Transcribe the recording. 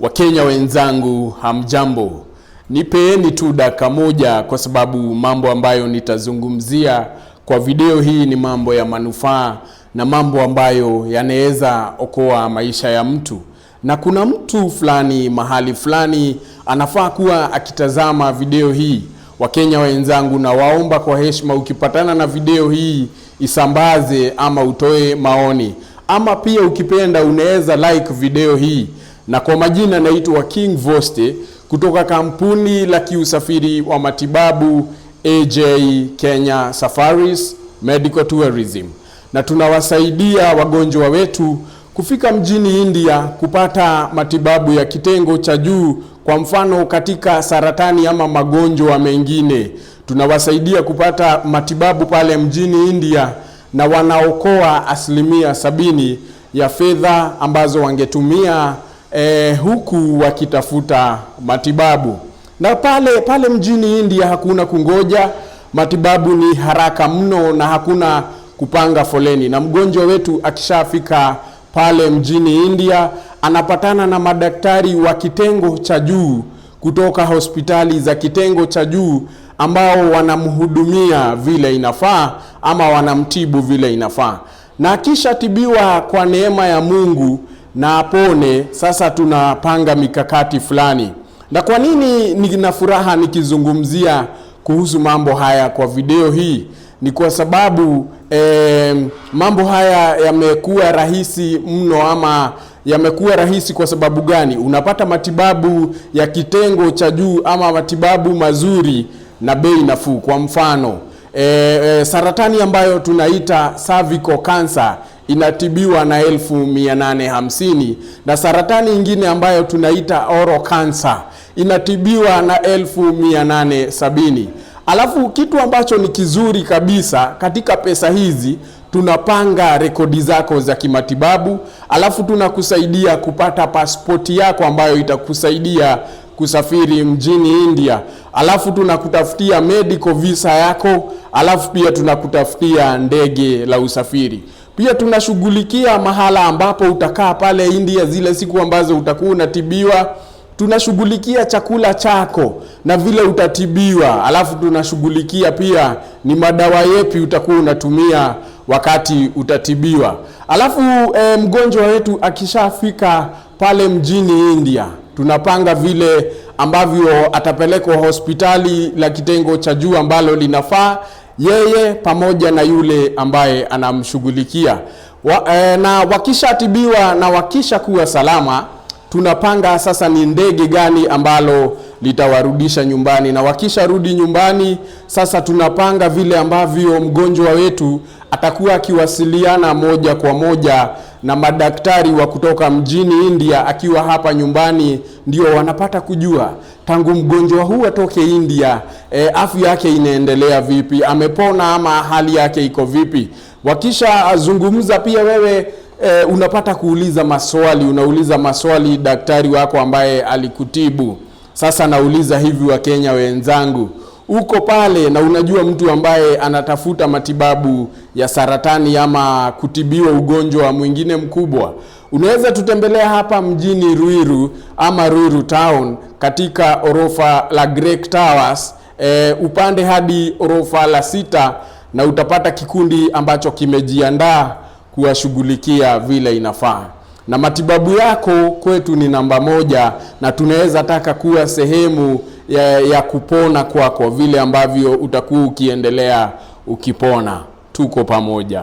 Wakenya wenzangu, hamjambo. Nipeeni tu dakika moja, kwa sababu mambo ambayo nitazungumzia kwa video hii ni mambo ya manufaa na mambo ambayo yanaweza okoa maisha ya mtu, na kuna mtu fulani mahali fulani anafaa kuwa akitazama video hii. Wakenya wenzangu, na waomba kwa heshima, ukipatana na video hii isambaze ama utoe maoni, ama pia ukipenda unaweza like video hii. Na kwa majina naitwa King Voste kutoka kampuni la kiusafiri wa matibabu AJ Kenya Safaris Medical Tourism, na tunawasaidia wagonjwa wetu kufika mjini India kupata matibabu ya kitengo cha juu, kwa mfano katika saratani ama magonjwa mengine. Tunawasaidia kupata matibabu pale mjini India na wanaokoa 70% ya fedha ambazo wangetumia huku wakitafuta matibabu. Na pale pale mjini India hakuna kungoja, matibabu ni haraka mno na hakuna kupanga foleni. Na mgonjwa wetu akishafika pale mjini India anapatana na madaktari wa kitengo cha juu kutoka hospitali za kitengo cha juu ambao wanamhudumia vile inafaa ama wanamtibu vile inafaa, na akishatibiwa kwa neema ya Mungu na apone, sasa tunapanga mikakati fulani. Na kwa nini nina furaha nikizungumzia kuhusu mambo haya kwa video hii? Ni kwa sababu mambo haya yamekuwa rahisi mno, ama yamekuwa rahisi kwa sababu gani? Unapata matibabu ya kitengo cha juu ama matibabu mazuri na bei nafuu. Kwa mfano saratani ambayo tunaita cervical cancer inatibiwa na 850,000 na saratani ingine ambayo tunaita oral cancer inatibiwa na 870,000. Alafu kitu ambacho ni kizuri kabisa katika pesa hizi, tunapanga rekodi zako za kimatibabu, alafu tunakusaidia kupata pasipoti yako ambayo itakusaidia kusafiri mjini India, alafu tunakutafutia medical visa yako, alafu pia tunakutafutia ndege la usafiri. Pia tunashughulikia mahala ambapo utakaa pale India zile siku ambazo utakuwa unatibiwa. Tunashughulikia chakula chako na vile utatibiwa, alafu tunashughulikia pia ni madawa yepi utakuwa unatumia wakati utatibiwa. Alafu mgonjwa wetu akishafika pale mjini India, tunapanga vile ambavyo atapelekwa hospitali la kitengo cha juu ambalo linafaa yeye pamoja na yule ambaye anamshughulikia na wakishatibiwa na wakishakuwa salama, tunapanga sasa ni ndege gani ambalo litawarudisha nyumbani, na wakisharudi nyumbani sasa tunapanga vile ambavyo mgonjwa wetu atakuwa akiwasiliana moja kwa moja na madaktari wa kutoka mjini India akiwa hapa nyumbani, ndio wanapata kujua tangu mgonjwa huu atoke India, afya yake inaendelea vipi, amepona ama hali yake iko vipi. Wakishazungumza pia wewe unapata kuuliza maswali, unauliza maswali daktari wako ambaye alikutibu. Sasa nauliza hivi, Wakenya wenzangu, uko pale na unajua mtu ambaye anatafuta matibabu ya saratani ama kutibiwa ugonjwa mwingine mkubwa, unaweza tutembelea hapa mjini Ruiru ama Ruiru Town katika orofa la Great Towers, upande hadi orofa la 6, na utapata kikundi ambacho kimejiandaa kuwashughulikia vile inafaa. Na matibabu yako kwetu ni namba moja, na tunaweza taka kuwa sehemu ya kupona kwako vile ambavyo utakuwa ukiendelea ukipona. Tuko pamoja.